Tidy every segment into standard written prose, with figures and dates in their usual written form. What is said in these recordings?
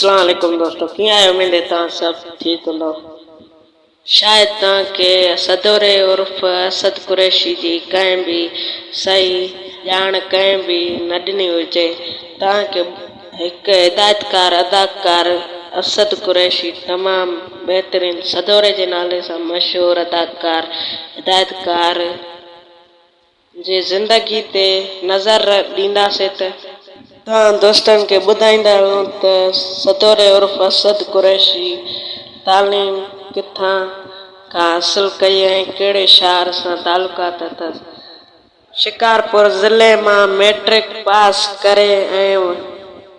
اسلام عليڪم دوستو ڪيئن آهيو اميد توهان سڀ ٺيڪ هوندو شايد توهان کي صدوري عرف اسد قريشي جي ڪنهن به صحيح ڄاڻ ڪنهن به نه ڏني هجي توهان کي هڪ هدايتڪار اداڪار اسد قريشي تمام بهترين صدوري جي نالي سان مشهور اداڪار هدايتڪار جي زندگي تي نظر ڏينداسين ته توهان دوستن کي ٻڌائيندا هلون ته صدوري عرف اسد قريشي تعليم ڪٿان کان حاصل ڪئي ۽ ڪهڙي شهر سان تعلقات اٿس. شڪارپور ضلعي مان مئٽرڪ پاس ڪري ۽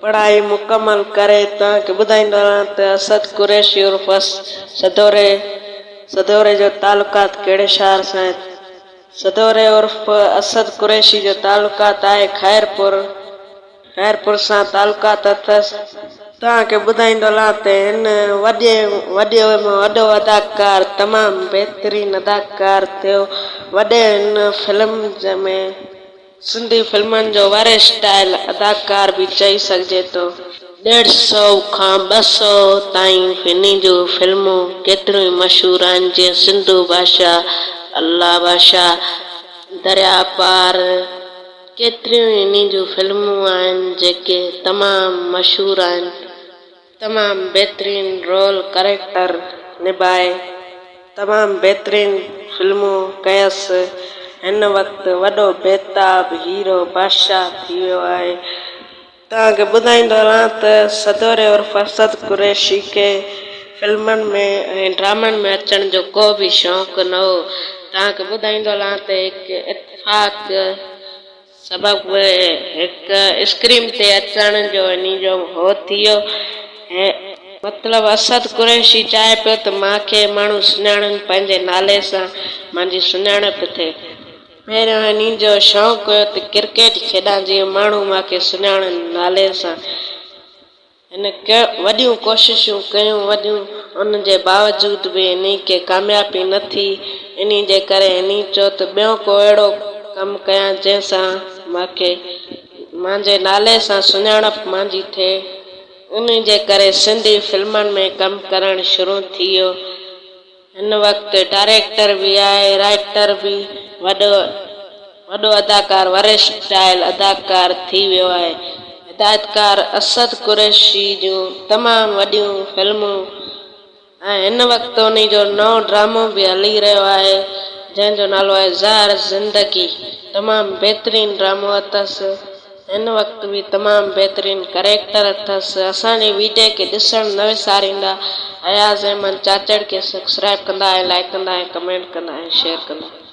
پڙهائي مڪمل ڪري توهان کي ٻڌائيندو رهان ته اسد قريشي عرف صدوري صدوري جو تعلقات ڪهڙي شهر سان آهي. صدوري عرف اسد قريشي جو تعلقات آهي خيرپور خيرپور سان تعلقات اٿس. توهان کي ٻڌائيندو هلان ته هن وڏي وڏي ۾ وڏو اداڪار تمام بهترين اداڪار ٿيو وڏي هن فلم ۾ سنڌي فلمن جو ورسٽائل اداڪار به چئي سگهجي ٿو. ڏيڍ سئو کان 200 تائين هن جون فلمون ڪيتريون ئي مشهور آهن جيئن سنڌو بادشاهه، الله بادشاهه، درياء پار ڪيتريون ئي هن جون فلمون آهن جيڪي تمام مشهور آهن. تمام بهترين رول ڪريڪٽر نڀائي تمام بهترين فلمون ڪيس هن وقت وڏو بيتاب هيرو بادشاهه ٿي ويو آهي. توهان کي ٻڌائيندو رهان ته صدوري عرف اسد قريشي کي فلمن ۾ ۽ ڊرامن ۾ اچڻ جو ڪو به شوق نه هو. توهان کي ٻڌائيندو رهان ته هڪ اتفاق سبب هڪ اسڪرين تي اچڻ جو انهي جو هو ٿي ويو. مطلب اسد قريشي چاهي پيو ته مان کي ماڻهو سڃاڻن پنهنجي نالي سان مانجي سڃاڻپ ٿئي. پهريون هني جو شوق هيو ته ڪرڪيٽ کيڏان جيئن ماڻهو مان کي سڃاڻن نالي سان. هن وڏيون ڪوششون ڪيون وڏيون ان جي باوجود به هني کي ڪاميابي نه ٿي انهي جي ڪري هني چيو ته ٻيو ڪو اهڙو ڪم ڪيان جنهن سان مان کي مانجي نالي سان سڃاڻپ مانجي ٿئي انهي جي ڪري سنڌي فلمن ۾ ڪم ڪرڻ شروع ٿي ويو. هن وقت ڊائريڪٽر به آهي رائيٽر به وڏو وڏو اداڪار ورسٽائل اداڪار ٿي ويو آهي هدايتڪار اسد قريشي جون تمام وڏيون فلمون ۽ هن وقت انهي جو نئون ڊرامو به هلي رهيو آهي جنهن جو نالو آهي زهر زندگي تمام بهترين ڊرامو اٿس. هن وقت به تمام بهترين ڪريڪٽر اٿس اسان جي ويڊيو کي ڏسڻ نه وساريندا اياز احمد چاچڙ کي سبسڪرائب ڪندا ۽ لائيڪ ڪندا ۽ ڪمينٽ ڪندا ۽ شيئر ڪندا.